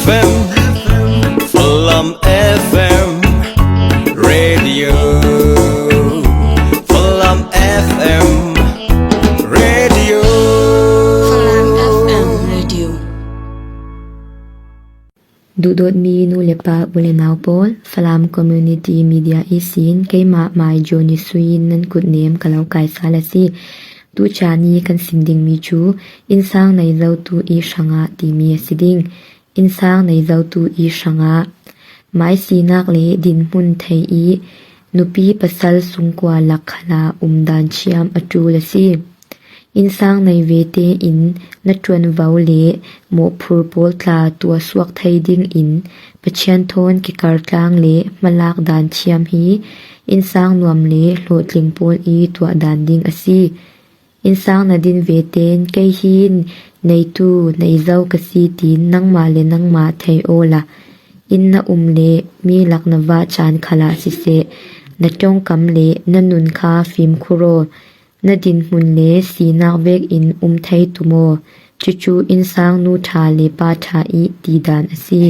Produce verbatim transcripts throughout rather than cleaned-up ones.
Falam F M Radio. Falam F M Radio. Falam F M Radio. Duhdawtmi nu le pa, u le nau pawl, Falam Community Media ihsin keimah Mai Johnny Sui in nan kutnem ka lo kaisal a si. Tucani kan sim dingmi cu innsang nei zotu i hrangah timi a si ding. Innsang nei zotu i hrangah mai sinak le dinhmun thei i nupi pasal sungkua lak khalah umdan thiam a ṭul a si. Innsang nei vete in na ṭuanvo le mawhphur pawl tla tuahsuak thei dingin Pathian thawn kikar tlang le hmalak dan thiam hi innsang nuam le hlawhtling pawl i tuah dan ding a si. Innsang na din veten kei hin neitu, neizo ka si tiin nangmah le nangmah thei awla, inn na um le mi lak na vah caan khalah siseh, na ṭongkam le na nun kha fimkhur aw. Na dinhmun le sinak vekin um thei tum aw. Cucu innsang nu ṭha le pa ṭha i tidan a si.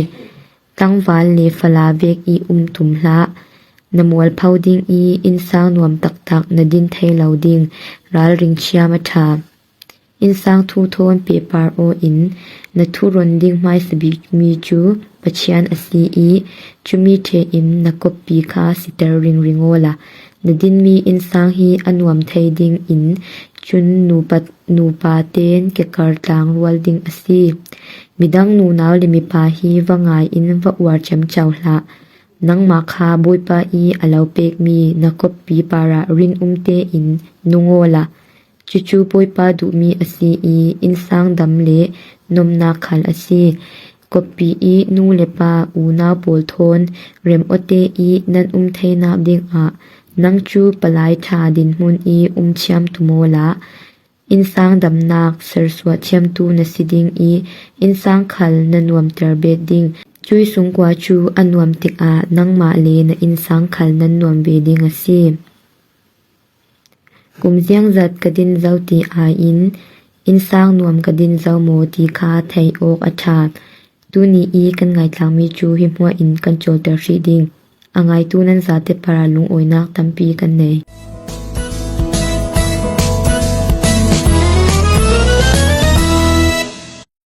Tlangval le fala vek i um tum hlah. Na mualpho ding i innsang nuam taktak na din thei lo ding ralring thiam a ṭha. Innsang thu thawn pehpar aw in na thu ron ding hmaisa bikmi cu Pathian a si i cumi ṭhe in na koppi kha siter ringring awla, na dinmi innsang hi a nuam thei dingin cun nupa, nupa ten kekar tlang rual ding a si. Midang nunau le mipa hi va ngai in va uar ciamco hlah. Nangmah kha Bawipa i a lo pekmi na koppi parah rinum tein nung awla, cucu Bawipa duhmi a si i innsang dam le nomnak khal a si. Koppi i nu le pa unau pawl thawn rem awte i nan um theinak dingah nang cu palai ṭha dinhmun i um thiam tum awla, innsang damnak sersuah thiamtu na si ding i innsang khal na nuamter bet ding. Cui sungkua cu a nuam tikah nangmah le na innsang khal nan nuam ve ding a si. Kum ziangzat ka din zo ti ai in innsang nuam ka din zo maw ti kha thei awk a ṭha. Tuni i kan ngaitlangmi cu hi hmuah in kan cawlter hrih ding. A ngaitu nan zate parah lungawinak tampi kan nei.